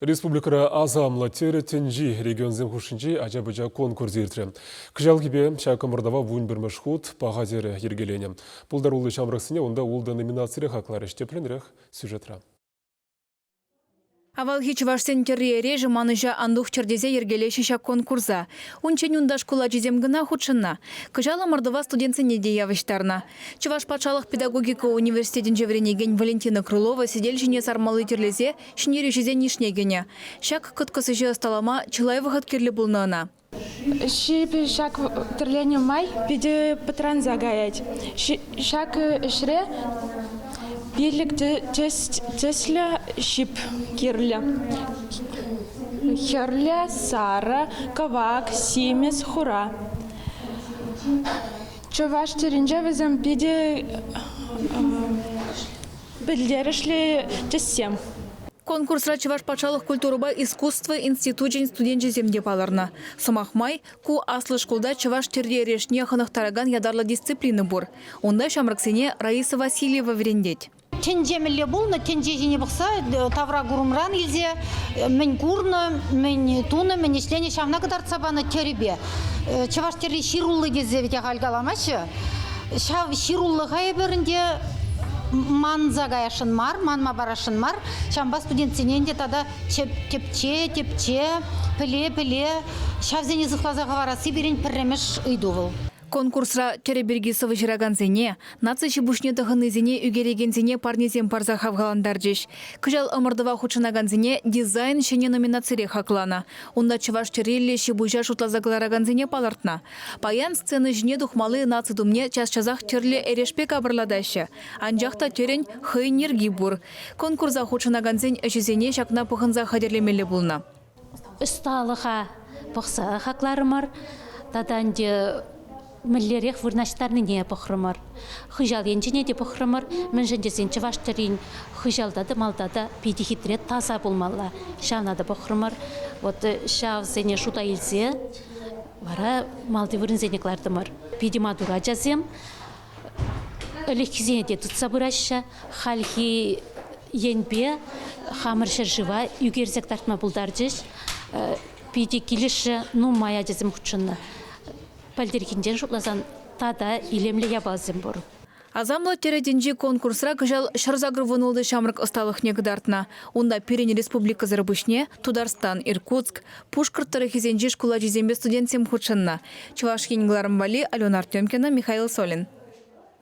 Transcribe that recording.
Республикӑра асамлӑ тӗрӗ тӗнчи регионсем хушшинчи ача-пӑча конкурсӗ иртрӗ. Кӑҫалхипе ҫак ӑмӑртӑва 11-мӗш хут паха тӗрӗ йӗркеленӗ. Пултаруллӑ ҫамрӑксене унта ултӑ номинацире хакларӗҫ. Тӗплӗнрех сюжетра. Авалхи чӑвашсен тӗрри-эрешӗ манӑҫа ан тухчӑр тесе йӗркелеҫҫӗ ҫак конкурса. Унччен унта шкул ачисем кӑна хутшӑннӑ. Кӑҫал ӑмӑртӑва студентсене те явӑҫтарнӑ. Чӑваш патшалӑх педагогика университетӗнче вӗренекен Валентина Крылова сӗтел ҫине сармалли тӗрлесе ҫӗнтерӳҫӗсен йышне кӗнӗ. Ҫак кӑткӑс ӗҫе ӑсталама чылай вӑхӑт кирлӗ пулнӑ ӑна. Ҫипӗ ҫак тӗрленӗ май питӗ пӑтранса каять. Ҫак ӗҫре пилӗк тӗслӗ ҫип кирлӗ. Хӗрлӗ, сарӑ, кӑвак, симӗс, хура. Чӑваш тӗрринче вӗсем питӗ пӗлтерӗшлӗ тӗссем. Конкурсра Чӑваш патшалӑх культурӑпа искусство институчӗн студенчӗсем те палӑрнӑ. Сӑмах май, ку аслӑ шкулта чӑваш тӗрри-эрешне хӑнӑхтаракан ятарлӑ дисциплина пур. Унта ҫамрӑксене Раиса Васильева вӗрентет. Тӗнче мӗнле пулнӑ, тӗнче ҫине пӑхса тавра курӑмран илсе мӗн курнӑ, мӗн тунӑ, мӗн ӗҫленӗ ҫавна кӑтартса панӑ тӗрӗпе. Чӑваш тӗрри ҫыруллӑ тесе вӗт ахаль каламаҫҫӗ. Ҫав ҫыруллӑха эпир ӗнтӗ манса каясшӑн мар, манма парасшӑн мар. Ҫавӑнпа студентсене ӗнтӗ тата тӗпче, тӗпче, пӗле-пӗле ҫавсене сыхласа хӑварасси пирӗн пӗрремӗш ыйту вӑл. Конкурсра тӗрӗ пирки сӑвӑ ҫыракансене, наци ҫи-пуҫне тӑхӑннисене ӳкерекенсене парнесем парса хавхалантарчӗҫ. Кӑҫал ӑмӑртӑва хутшӑнакансене дизайн ҫӗнӗ номинацире хакланӑ. Унта чӑваш тӗрриллӗ ҫи-пуҫа шутласа кӑларакансене палӑртнӑ. Паян сцена ҫине тухмалли наци тумне час-часах тӗрлӗ эрешпе капӑрлатаҫҫӗ. Анчах та тӗрӗн хӑйӗн йӗрки пур. Конкурса хутшӑнакансен ӗҫӗсене ҫакна пӑхӑнса хатӗрлемелле пулнӑ. Ӑсталӑха пӑхса хакларӑмӑр тата ӗнтӗ мӗнлерех вырнаҫтарнине пӑхрӑмӑр. Хыҫал енчине те пӑхрӑмӑр, мӗншӗн тесен чӑваш тӗррин хыҫалта та малта та питӗ хитре таса пулмалла. Ҫавна та пӑхрӑмӑр. Вот ҫавсене шута илсе вара малти вырӑнсене кӑлартӑмӑр. Питӗ маттур ачасем. Ӗлӗкхисене те тытса пыраҫҫӗ. Хальхи енпе хамӑр ҫӗршыва ӳкерсе кӑтартма пултарчӗҫ. Питӗ килӗшрӗ, нумай ачасем хутшӑннӑ. Пӗлтӗрхинчен шутласан тата илемлӗ япаласем пур. Асамлӑ тӗрӗ тӗнчи конкурсра кӑҫал 186 ҫамрӑк ӑсталӑхне кӑтартнӑ. Унта пирӗн республикӑсӑр пуҫне Тутарстан, Иркутск, Пушкӑрт тӑрӑхӗсенчи шкул ачисемпе студентсем хутшӑннӑ. Чӑваш Ен кӑларӑм валли Алена Артемкина, Михаил Солин.